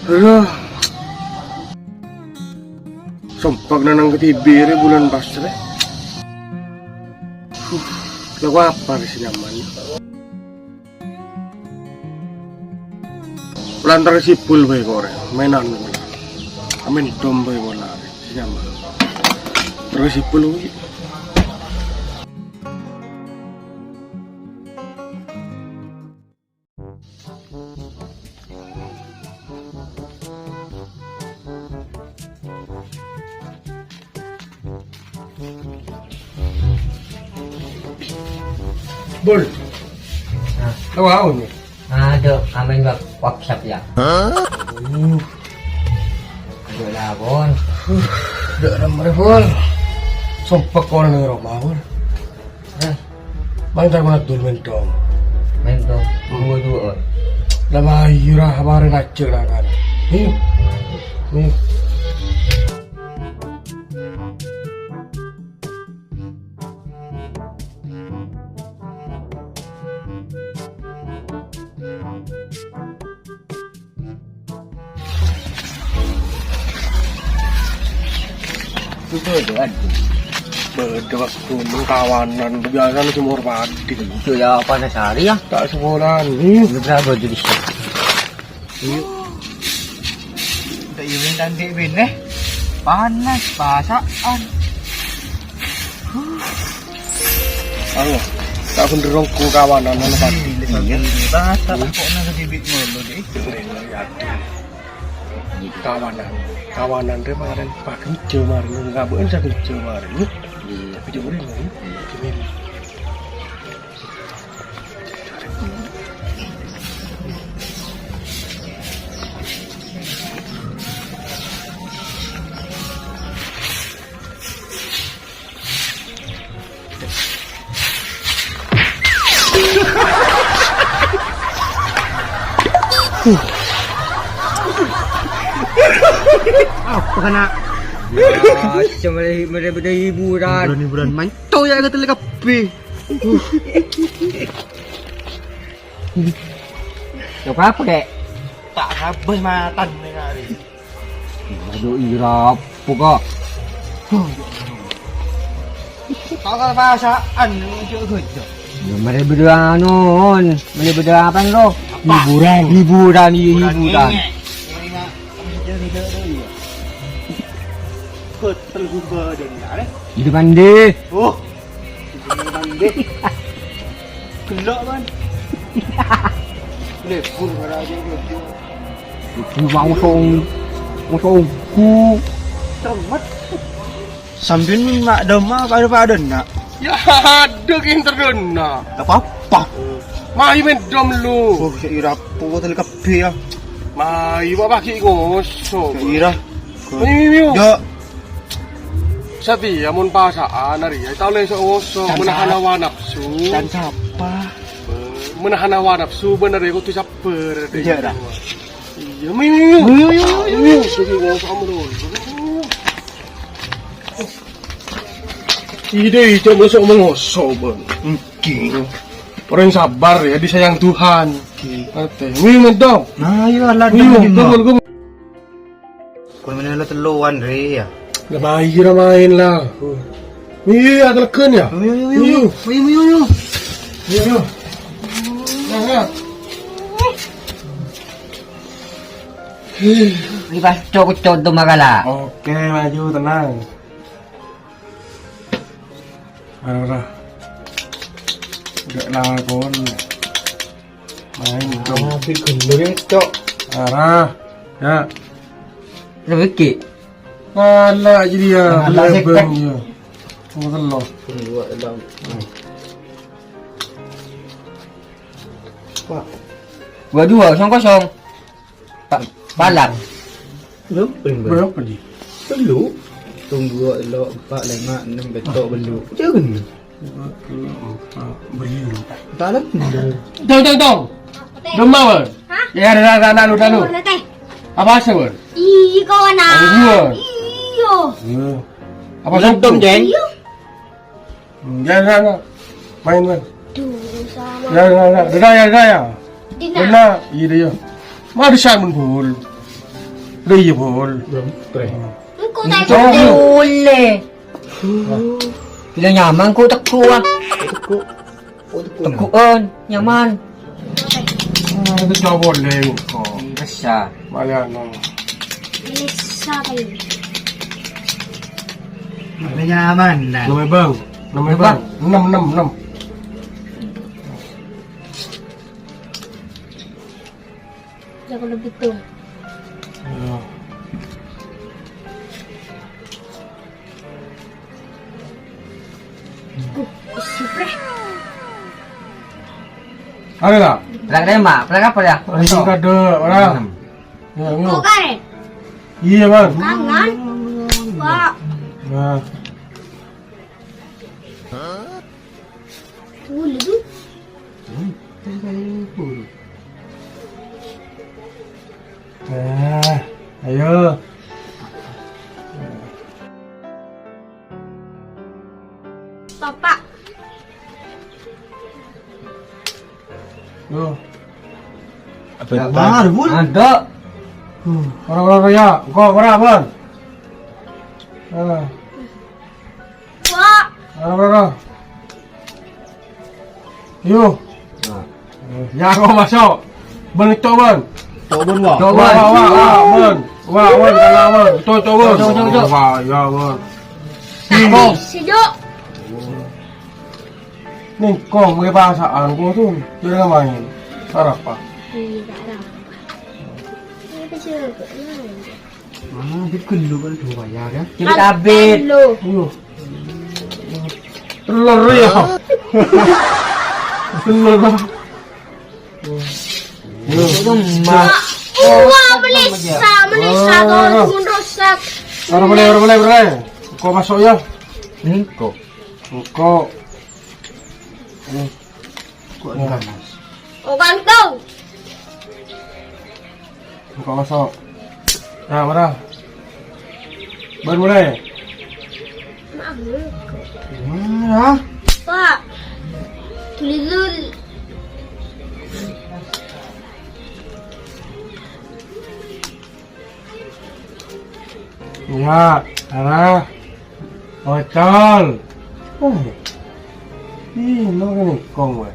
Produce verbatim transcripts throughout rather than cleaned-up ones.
Aduh. Sompek nanang ketibi rè bulân pas rè. Huh, lagu apa rè sè nyaman? Lantar sibul bhâi korè, mainan. Amin dom bhâi bola rè, sè nyaman. Terus sibul bhâi. Bul. Nah. Tahu, tahu nih. Aduh, amin bak WhatsApp ya. Hah? Aduh, lah, Bun. Dak remre, Bul. Sompek kol neng roma, Bul. Eh, bang tak guna dul mentong. Mentong. Dua, dua, Bun. Lah, ayo ra, kemarin aja lah kan. Nih. Nih. Itu tuh, aduh. Beda waktu kawanan, biasanya sumur padi. Itu ya, apa sehari ya? Tak sekolahan. Ih, berapa jadi? Ayo. Udah iya, tadi bene. Panas, pasaan. Ayo, tak bener rongku kawanan, ana padi. Iya. Pasaan, kok nang dibit mulu, deh. Kawanan, kawanan rè marèn, Pak Kenjo marèn, ngabuin Pak Kenjo marèn. Iya. Tapi jauh nih, iya. Gimana? Apa kena? Ya, cuma mere-mere hiburan. Hiburan, hiburan. Manco ya, kata lekapi. Coba apa, Dek? Tak habis matan nih hari. Aduh, ira apa, Kak? Kok perasaan, ojo-ojo. Ya, mere berdua anu, mere berdua apa, lo? Hiburan. Hiburan, iya, hiburan. Ini, ini, ini, ini, ini. Betul juga, Dek. Itu mandi. Oh. Mandi. Gelok, man. Lebur, ada aja, lebur. Lebur, mau song. Mau songku. Termet. Sambil mak doma pada-pada, nak. Ya, aduh, kinter dona. Gak apa-apa. Mayu men dom lu. Oh, saya ira apa, tadi kabeh ya. Mayu, apa lagi ngosok? Saya ira. Ayo, ayo, ayo. Ya. Sateya mon pasa'an arèya, ta' ollè so-ngoso, menahan hawa nafsu. Dan sapa? Menahan hawa nafsu bener ya, kudu sabbhâr. Iya, ra. Iya, ayo, ayo, ayo. Ayo, ayo, ayo. Ayo, jadi ngoso, ampun. Ide itu masuk mengoso, Bang. Mungkin. Orang sabar ya, disayang Tuhan. Oke. Ate. Ayo, men dong. Nah, iya, lah, ayo, dong, dong, dong. Dong. Kok meneh lo telloan, Re, ya? Lah, main, kira main lah. Iya, iya, aku legen ya. Ayo, ayo, ayo, ayo. Ayo, ayo, ayo. Ayo, ayo. Nah, nah. Ini pas cok-cok tuh makala. Oke, maju, tenang. Ora, ora. Gak lakon. Main, Cok. Ah, tapi gendeng, Cok. Arah. Ya. Lho, iki. Malah jadi ya, malah lebeng, seket. Ya. Ngoten lho. Dua, enam. Pak. Dua dua, kosong kosong. Pak, palang. Berapa, Bang? Berapa, Ji? Telu. Tunggu, lo, empat, lima, enam, betok, belu. Jangan. Dua, tiga, empat, belu. Tak ada bener. Tong, tong, tong. Domba, Bang. Hah? Ya, ada, ada, ada, ada, ada. Mana, Teh? Apa sih, Bang? Ih, kawan, ah. Ada dua. Iya. Iya. Apa sokong? Iya. Hmm, ya, ya, ya. Main, main. Duh, sama. Ya, ya, ya. Dena, ya, dena, ya. Dena. Dena, iya, iya. Mari, Simon, Bul. Lha iyâ, Bol. Belum, keren. Engko' ta' Engko' ollè. Bilâ nyaman engko' tegghu', ah. Tegghu'. Oh, tegghu'. Tegghu'ân, nyaman. Ah, itu cowok deh, engko'. Bisa. Balik, no. Bisa, Pak. Ada nyaman, nah. Nomor, Bang. Nomor, Bang. Bang. Enam, enam, enam. Jago lebih tuh. Iya. Uh, isi, Bre. Ada nggak? Prak deh, Mak. Prak apa ya? Ada kado, orang. Hmm. Ya, Kok, yuk. Karet? Iya, Bang. Kangen. Pak. Nah. Boleh, tuh. Hmm. Eh, ayo. Papa. Yo. Apa itu? Mar, Bun. Ada. Hmm, orang-orang ya, engko' ora, Bun. Ah. Wah. Ora, ora, ora. Yo. Nah. Ya, kok masuk. Bân, cok, Bân. Cok, Bân, wah. Cok, Bân. Wah, wah, wah, Bân. Wah, Bân, kalah, Bân. Cok, cok, Bân. Cok, cok, cok. Wah, ya, Bân. Siko. Siko. Nih, kok, mulai pasaan, kok, tuh. Jadi nggak main. Sarap, Pak. Iya, sarap. Ini kecil, kok, ini. Ah, di ghellu kan dua ya, ya. Cek tabit. Lo. Iya. Telur ya. Telur. Itu mah. Wah, melissa, melissa, wah, tuh, pun rusak. Ora boleh, ora boleh, ora boleh. Kok masuk ya? Engko'. Engko'. Nih. Kok enggak, Mas? Oh, kantong. Buka masuk. Nah, mana? Ban mulai. Mana? Pak. Tulis dulu. Ya, arah. Ocol. Oh. Ih, lo kene kong, weh.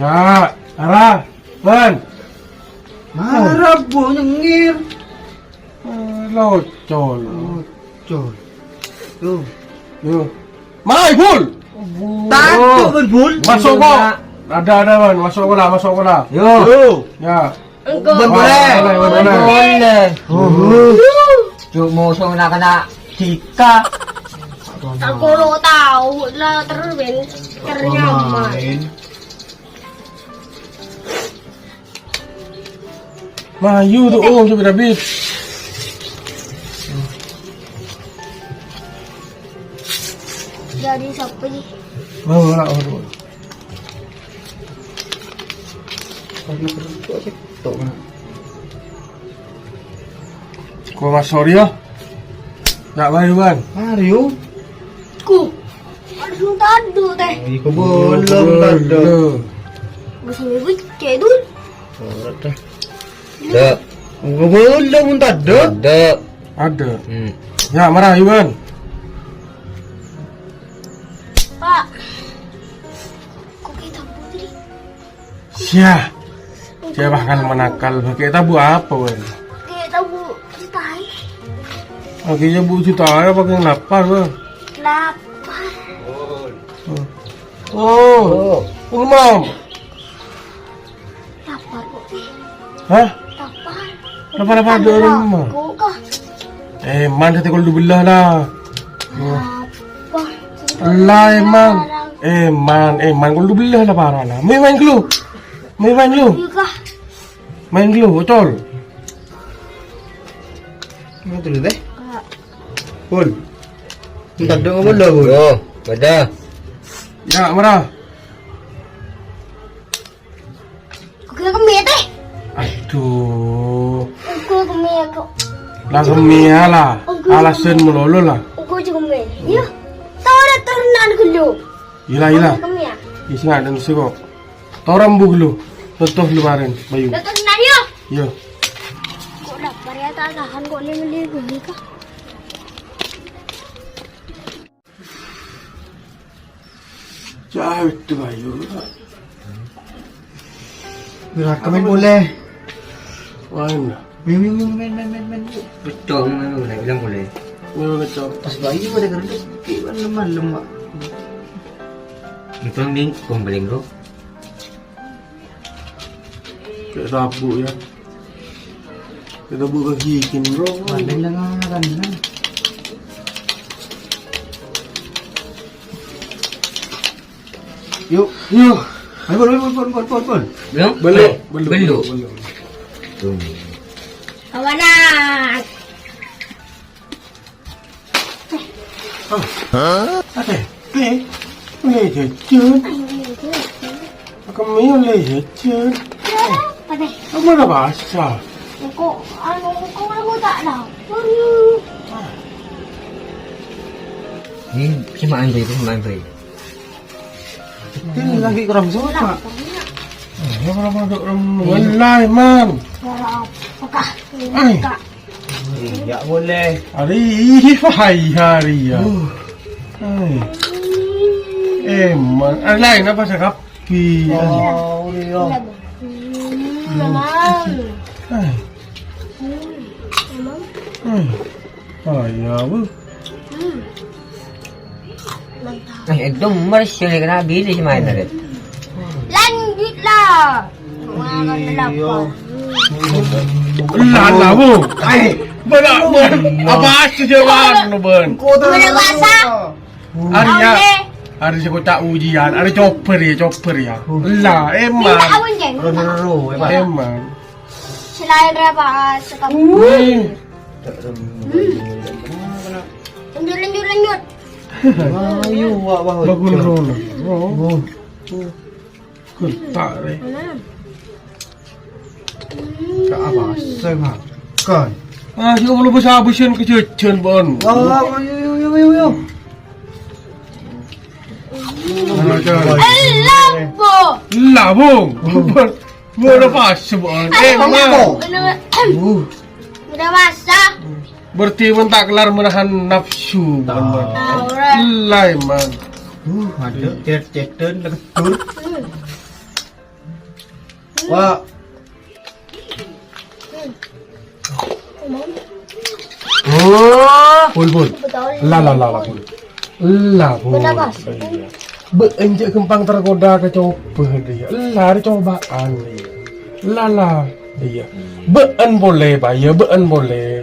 Ya, arah. Ban. Arah, Bu, nyengir. Eh, lo, Ocol. Ocol. Yo. Yo. Mai, Bul. Tadâ', Bul, Bul. Masuk kok. Ada, ada, Ban. Masuk kok lah, masuk kok lah. Yo. Yo. Ya. Engko'. Bân boleh. Boleh, boleh, boleh. Boleh. Cuk, musuh na' kana' Dika. Aku lo tahu lah, terus ben ternyaman. Mayu tuh, oh, sampai habis. Jadi siapa nih? Mau lah, oh. Ko Mas Soryo. Nak baru, Bang. Mario. Ku. Harus tadu teh. Iku belum tadu. Bisa nyebut cedul. Ora teh. Dak. Iku belum tadu. Dak. Ada. Hmm. Ya, marah, Iwan. Pak. Kok kita putri? Syah. Saya bakal menakal. Pakai tabu apa, Wan? Pakai tabu jutai. Oke, ya, Bu, jutai apa yang lapar, Wan? Lapar. Oh, oh. Pulmam. Lapar kok. Hah? Lapar. Lapar apa ada orang mah? Kok kah? Eh, man, saya kalau dibelah lah. Apa? Lah, emang. Eh, man, eh, man, kalau dibelah lah parah lah. Main, main dulu. Main, main dulu. Iya kah? Main dulu, Ocol. Mana dulu deh? Kak. Pul. Minta dong apa lo, Pul? Yo, ada. Ya, marah. Oke, kemit, eh. Aduh. Oke, kemit, kok. Lah, kemit lah. Oke, alasan kemit. Melolo lah. Oke, kemit. Iya. Tahu ada turunan dulu. Ila, ila. Oke, kemit, ya. Isi nggak ada nasi kok. Torang bu dulu. Contoh dulu kemarin, Bayu. Ada turunan, ya. Iyâ. Kok lapar ya, ta' tahan kok lem-lem guli kah? Cah, itu ayo. Gerak, main bola. Main. Main, main, main, main, main, main, main. Betul, main bola, bilang bola. Main bola, Cok. Pas bayi pada kerja, kayak malam-malam, Pak. Itu yang bing-, bong paling, Bro. Kayak tabuk, ya. Kayak tabuk ke gigi, Bro. Paling lengaran, kan? Yuk. Yuk. Ayo, Bun, Bun, Bun, Bun, Bun, Bun. Belum? Belum, Eh, belum, belum. Belum, belum. Tuh. Kawanan. Hah? Ate, eh, lè jhâjhân. Kemmèn lè jhâjhân. Apa deh? Kamu ada bahasa? Kok, anu, kok aku tak lapar, ya? Ini si Mak Andre itu, Mak Andre. Ini lagi kurang suka. Ya, kurang masuk, kurang. Wallahi, man. Suara apakah ini, Ay. Kak? Iya, boleh. Ari, hai, hari ya. Uh. Hai. Eh, man. Ari lain apa sih, Kak? Pi. Oh, iya. Hmm, memang. Hai. Hmm, memang. Hai. Oh, iya, Bu. Hmm. Mantap. Eh, itu mers yang kena bini sih main tadi. Lanjutlah. Wah, kan lapar. Lah, lah, Bu. Ai, bana, bana. Apa sih jawaban, Ben? Bana bahasa. Arya. Oke. Arya sih kocak ujian, arya coba ya, coba ya. Lah, emang. Minta awan, Jeng. Ro, ro, ro, emang. Emang. Selain rapa sekam. Wih. Hmm. Lanjut, lanjut, lanjut. Wah, iya, wah, wah. Bagus, Ron. Oh. Getak, re. Mana? Gak apa, saya makan. Ah, ya Allah, bos habisan kejadian, Bon. Wah, wah, wah, iya, iya, iya, iya, iya. Mana, Jon? Eh, lampu. Lah, Bung. Bung, udah pas, Bung. Eh, Aduh, Bang. Bener. Uh. Udah masak. Berarti men tak kelar menahan nafsu, Bung. Tahu. Lah, emang. Uh, ada cecet-cecetan, leketur. Hmm. Wah. Hmm. Oh. Pul, pul. Betul. Lah, lah, lah, lah, pul. Lah, pul. Kenapa? Iya. Be' enjek gampang tergoda ke coba dia. Lah, ada cobaan dia. Lah, lah. Iya. Be'en boleh, Pak. Ya, be'en boleh.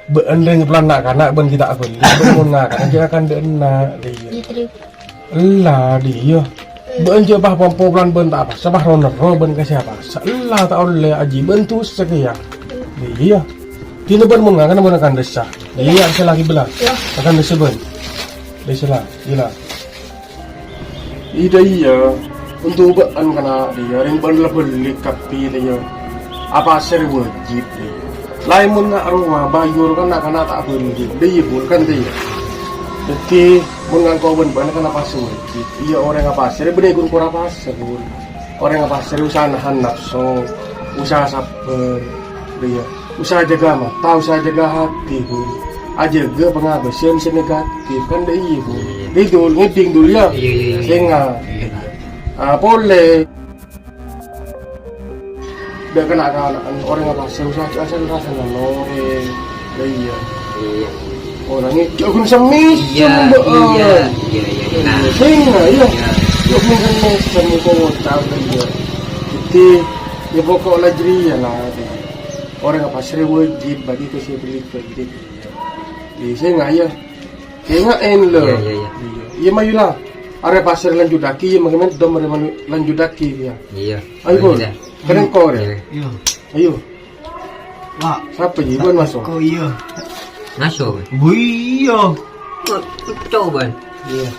Bâ'ân rèng pelan na'-kana' bân ghi' ta' abâli, bâ'ân mon ngakan jhâ' ngakan dâ' enna', dâ' iyâ. Ella, dâ' iyâ. Bâ'ân jhâ' pas pompo pelan bân ta' apasa, pas ro-nerro bân kasè apasa. Ella ta' ollè, ajiyâ bân dusa kèya. Dâ' iyâ. Dinah bân mon ngakan, mon ngakan dâssa. Dâ' iyâ, sè lagi bella. Ngakan dâssa bân. Dâssa la, iyâ la. Iyâ, iyâ. Onto bâ'ân kana' dâ' iyâ, rèng bân la bâli kabbhi dâ' iyâ. Apasèra wâjib dâ' iyâ. Laèn mon na' rowa, bâjâr kan na'-kana' ta' bâli. Dâ' iyâ, Bu, kan dâ' iyâ. Dhâddhi, mon ngangko' bân bâ'ân kan apasèra wâjib. Iyâ, orèng apasèra bânnè ghun kor apasèra, Bu. Orèng apasèra usaha nahan napso, usaha sabbhâr, dâ' iyâ. Usaha jâgâ mata, usaha jâgâ hati, Bu. Ajâgâ pangabâsân sè negatif, kan dâ' iyâ, Bu. Dâ' iyâ, Dul, ngèdhing, Dul, yâ. Iyâ, iyâ, iyâ. Sènga'. Ah, polè. Dâ' kana'-kana'an orèng apasèra usaha jâ' asal rasana lorè. Dâ' iyâ. Iyâ. Orèng jâ' ghun semmèsem, Iyâ, Bu. Iyâ, iyâ, iyâ. Sènga', iyâ. Iyâ. Jâ' ghun semmèsem, koca'na, iyâ. Dhâddhi, yâ, pokok la jârèya, la. Orèng apasèra wâjib bâgi ka sè bâli bâli. Iyâ, sènga', iyâ. Sènga' èn, lho. Iyâ, iyâ, iyâ. Iyâ. Iyâ, mayu, la. Arèya pasèra lanjhuttaghi, iyâ, mangkèn dâddhi mangkèn lanjhuttaghi, iyâ. Iyâ. Ayo, Bun. Iyâ. Kèng kor, yâ. Iyâ. Iyâ. Ayo. Wah. Sapa, Ji? Bun maso'? Kok iyâ? Maso', Bun? Bu, iyâ. Kok, coba, Bun. Iyâ.